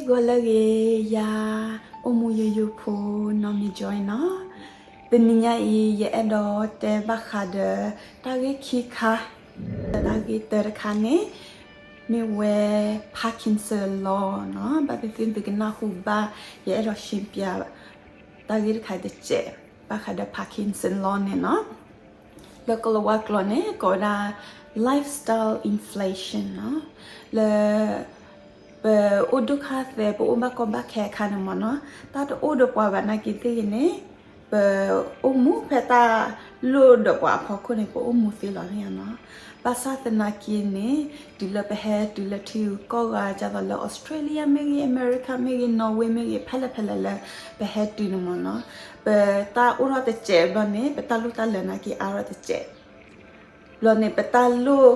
ဂီၤလၢအဂ့ၤ, ယၤ အိၣ်မူယိယိဖိ နီၢ်မ့ၢ် Joy နီၤ. တနံၤညါအံၤ ယအဲၣ်ဒိးတဲဘၣ်ဃးဒီး တၢ်ဂ့ၢ်ခံခါ, တၢ်ဂ့ၢ်တၢတခါန့ၣ် မ့ၢ်ဝဲ Parkinson law နီၤ. ဘၣ်သ့ၣ်သ့ၣ်သုကနၢ်ဟူဘၣ်, ယအဲၣ်ဒိးရှင်းပြ တၢ်ဂ့ၢ်တခါတစဲး, ဘၣ်ဃးဒီး Parkinson law န့ၣ်နီၤ. လၢကိၤလၤဝါကျိာ်န့ၣ် ကိးဝဲဒၣ် lifestyle inflation နီၤ. လၢ ပအိၣ်ဒိၣ်ခါသဲး ပအိၣ်ဘၣ်ကီဘၣ်ခဲအခါန့ၣ်မ့ၢ်နီၤ, တၢ်တအိၣ်ဒီးပှၤဘၣ်နာ်က့သ့ၣ်ဂ့ၤန့ၣ်, ပအိၣ်မူဖဲတၢ်လိၣ်ဒီးပှၤအဖီခိၣ်န့ၣ် ပအိၣ်မူသ့လီၤန့ၣ်နီၤ. ဘၣ်ဆၣ်သနာ်က့န့ၣ် တုၤလၢပဟဲတုၤလၢထံဂုၤကီၢ်ဂၤ ဒ်သိးလၢ Australia မ့ၢ်ဂ့ၤ, America မ့ၢ်ဂ့ၤ, Norway မ့ၢ်ဂ့ၤ, ဖဲလဲၣ်ဖဲလဲၣ်လၢ ပဟဲတုၤန့ၣ်မ့ၢ်နီၤ, ပတၢ်အိၣ်ထီၣ်တစဲးဘျီန့ၣ် ပတၢ်လိၣ်တၢ်လၢာ်နာ်က့အါထီၣ်တစဲး ဘျီန့ၣ် ပတၢ်လိၣ်,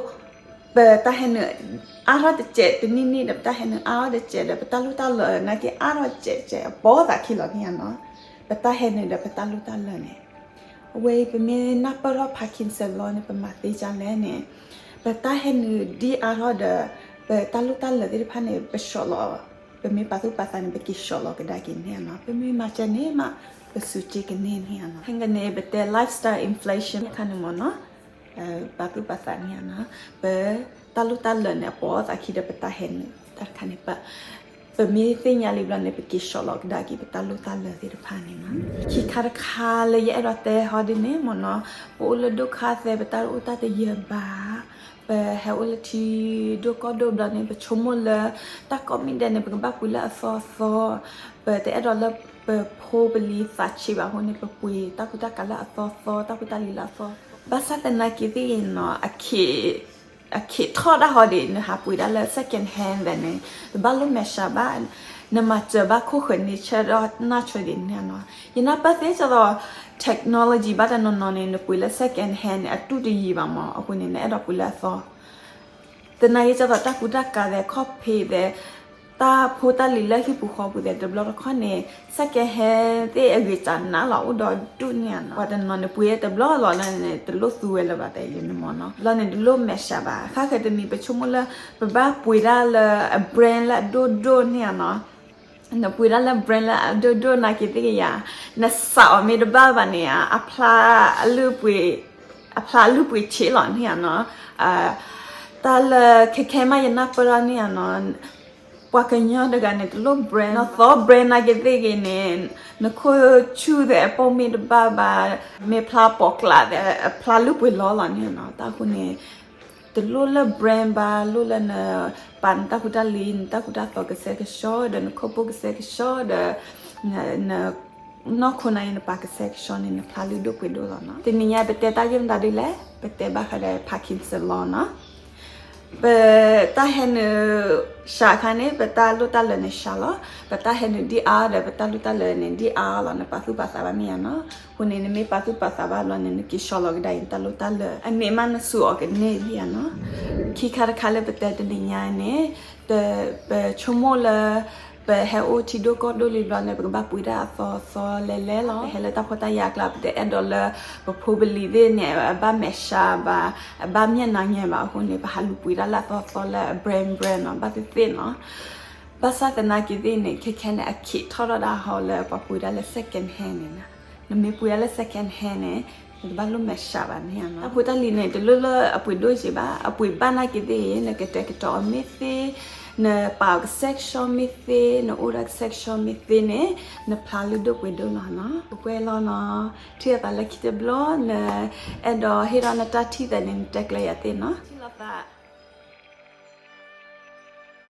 ပတၢ်ဟဲနုာ်အါထီၣ်တစဲးတနံၣ်နံၣ်ဒီး ပတၢ်ဟဲနုာ်အါထီၣ်တစဲးဒီး ပတၢ်လိၣ်တၢ်လၢာ်နာ်က့အါထီၣ်တစဲးတစဲး အပိာ်သးခံလီၤန့ၣ်နီၤ. ပတၢ်ဟဲနုာ်ဒီးပတၢ်လိၣ်တၢ်လၢာ်န့ၣ်, အဝဲအံၤ ပမ့ၢ်နၢ်ပၢၢ်ထီၣ် Parkinson law န့ၣ် ပမၤသ့ဒ်လဲၣ်န့ၣ်, ပတၢ်ဟဲနုာ်ဒ်အါထီၣ်ဒီး ပတၢ်လိၣ်တၢ်လၢာ်သ့ၣ်တဖၣ်န့ၣ် ပဆှီလီၤ, ပမ့ၢ်ပာ်သူၣ်ပာ်သးန့ၣ် ပက့ၤဆှီလီၤကဒါက့ၤန့ၣ်နီၤ. ပမ့ၢ်မၤစၢၤန့ၣ်မး ပစူးက့ၤကန့ၢ်န့ၣ်နီၤ. ခဲကနံၣ်အံၤ ပတဲ lifestyle inflation တခါန့ၣ်မ့ၢ်နီၤ, ပာ်သူၣ်ပာ်သးန့ၣ်နီၤ, ပတၢ်လိၣ်တၢ်လၢာ်န့ၣ် အပိာ်သးခံဒီးပတၢ်ဟဲနုာ်တၢ်တခါန့ၣ် ပ, ပမ့ၢ်သ့ၣ်ညါလံဘျီန့ၣ် ပက့ၤဆှီလီၤကဒါက့ၤ ပတၢ်လိၣ်တၢ်လၢာ်သ့ၣ်တဖၣ်န့ၣ်နီၤ. ခံခါတခါလၢယအဲၣ်ဒိးတဲဟီဒ်န့ၣ်မ့ၢ်နီၤ, ပအိၣ်လၢဒိၣ်ခါသဲး ပတၢ်အိၣ်တၢ်တယၢၤဘၣ်, ပဟဲအိၣ်လၢထံဒိၣ်ကီၢ်ဒိၣ်ဘျီန့ၣ် ပဆိကမိၣ်လၢ တၢ်ကိးမံၤဒဲးန့ၣ် ပကဘၣ်ပှ့ၤလၢအသီသီ, ပတအဲၣ်ဒိးလၢပဖိပလံၤသးဆံးဘၣ်အဃိန့ၣ် ပပှ့ၤတၢ်ကူတၢ်ကၤလၢအသီသီ, တၢ်ဖိတၢ်လံၤလၢအသီသီ. ဘၣ်ဆၣ်သနာ်က့သ့ၣ်ဂ့ၤနီၤ, အခ့ထီၣ်တၢ်ဟီဒ် နဟးပှ့ၤဒၣ်လၢ second hand သဲးန့ၣ် တဘၣ်လိၣ်မဲာ်ဆှးဘၣ်, နမၤစၢၤဘၣ်ခိၣ်ဃၢၤန့ၢ်ဆၢဒီးနၢ်ဆိဒ်န့ၣ်နီၤ. ယနၢ်ပၢၢ်သ့ဒ်သိး technology ဘၣ်တနီၤနီၤန့ၣ် နပှ့ၤလၢ second hand န့ၣ် အတူၢ်တယံာ်ဘၣ်မး, အဃိန့ၣ် နအဲၣ်ဒိးပှ့ၤလၢအသီ သနာ်က့ဒ်သိး တၢ်ကူတၢ်ကၤသဲး ခီၣ်ဖံးသဲး, တၢ်ဖိတၢ်လံၤလၢဟံၣ်ပူၤဃီပူၤသဲး တဘျီတခီၣ်န့ၣ် second hand သ့ၣ်အဂ့ၤစးနးလီၤ အိၣ်ဒီးဒူၣ်န့ၣ်နီၤ. ပှၤတနီၤန့ၣ် ပှ့ၤတဘျီလီၤလၢန့ၣ် တလိၣ်သူဝဲလၢၤဘၣ်သဲးန့ၣ်မ့ၢ်နီၤ. ဘျီန့ၣ် တလိၣ်မဲာ်ဆှးဘၣ်. ဃၣ်ဃၢၤတမံၤ ပဆိကမိၣ်လၢ ပဘၣ်ပှ့ၤဒၣ်လၢအ brand လၢအဒိၣ်ဒိၣ်န့ၣ်နီၤ. နပှ့ၤဒၣ်လၢ brand လၢအဒိၣ်ဒိၣ်နာ်က့သ့ၣ်ကယၤ, နစးအီၤမ့ၢ်တဘၣ်ဘၣ်န့ၣ် အဖျါအလုၢ်ပှ့ၤ, အဖျါအလုၢ်ပှ့ၤဆံးလီၤန့ၣ်နီၤ. တၢ်လၢခဲခဲမးယနၢ်ပၢၢ်ထီၣ်န့ၣ်နီၤ, ပှၤကညီတဂၤန့ၣ် တလိၣ် brand နီၢ်သီ brand နာ်က့သ့ၣ်ဂ့ၤန့ၣ် နခိၣ်ဆူၣ်သဲးအပိာ်မ့ၢ်တဘၣ်ဘၣ်, မ့ၢ်ဖျါပိာ်ကျးသဲး အဖျါလုၢ်ပှ့ၤလီၤလီၤန့ၣ်နီၤ. တၢ်အဃိန့ၣ် တလိၣ်လၢ brand ဘၣ်, လိၣ်လၢနပာ်နတၢ်ဖိတၢ်လံၤ နတၢ်ကူတၢ်သိးကဆှဲကဆှီ ဒီးနခိၣ်ဖိကဆှဲကဆှီ ဒီး နနီၢ်ခိနၤအံၤ နပာ်ကဆှဲကဆှီန့ၣ် နဖျါလုၢ်ဒိၣ်ပှ့ၤဒိၣ်လီၤနီၤ. တနံၤညါပတဲတၢ်ဂ့ၢ်မတၤဒ်လဲၣ်, ပတဲဘၣ်ဃးဒီး Parkinson law နီၤ. ပတၢ်ဟဲနုာ်စှၤအခါန့ၣ် ပတၢ်လိၣ်တၢ်လၢာ်န့ၣ်စှၤလီၤ. ပတၢ်ဟဲနုာ်ဒ်အါဒီး ပတၢ်လိၣ်တၢ်လၢာ်န့ၣ် ဒ်အါလီၤ. နပာ်သူၣ်ပာ်သးဘၣ်မ့ၢ်ဧါနီၤ. အဃိန့ၣ် နမ့ၢ်ပာ်သူၣ်ပာ်သးဘၣ်ဘျီန့ၣ် နက့ၤဆှီလီၤကဒါအံၤ နတၢ်လိၣ်တၢ်လၢာ် အန့ၣ်မးနစူးအီၤကန့ၢ်လံဧါနီၤ. ခံခါတခါလၢပတဲတနံၤညါန့ၣ် ပဆိကမိၣ်လၢ ပဟဲအိၣ်ထံဒိၣ်ကီၢ်ဒိၣ်လံဘျီန့ၣ် ပကဘၣ်ပှ့ၤဒၣ်အသီသီလဲၤလဲၤလီၤ. ပဟဲလၢတၢ်ဖှီၣ်တၢ်ယာ်အကျါ ပတအဲၣ်ဒိးလၢ ပဖိပလံၤသ့ၣ်န့ၣ် အဘၣ်မဲာ်ဆှးဘၣ်, အဘၣ်မၠဲၣ်နါညဲဘၣ်အဃိန့ၣ် ပဟးလူၤပှ့ၤဒၣ်လၢအသီသီလၢ brand brand နီၤ ဘၣ်သ့ၣ်သ့ၣ်နီၤ. ဘၣ်ဆၣ်သနာ်က့သ့ၣ်န့ၣ် ခဲခဲန့ၣ် အခ့ထီၣ်ထီၣ်ဒၣ်ဟီလၢပှၤပှ့ၤဒၣ်လၢ second hand န့ၣ်နီၤ. နမ့ၢ်ပှ့ၤဒၣ်လၢ second hand န့ၣ် နတဘၣ်လိၣ်မဲာ်ဆှးဘၣ်န့ၣ်ဧါနီၤ. တၢ်ဖိတၢ်လံၤန့ၣ် တလိၣ်လၢအပှ့ၤဒိၣ်က့ဘၣ်, အပှ့ၤဘၣ်နာ်က့သ့ၣ် နကတဲာ်ကတီၤအီၤမ့ၢ်သ့, နပာ်အီၤကဆှဲကဆှီမ့ၢ်သ့, နအိၣ်ဒၣ်ကဆှဲကဆှီမ့ၢ်သ့န့ၣ် နဖျါလုၢ်ဒိၣ်ပှ့ၤဒိၣ်လီၤနီၤ. ပကွဲလီၤနီၤ. ထံၣ်အသးလၢခံတဘျီ နအဲၣ်ဒိးဟ့ၣ်ဒီးနတၢ်ထံၣ်သးန့ၣ် နတဲကျဲယၤသ့နီၤ. ထံၣ်လိာ်သး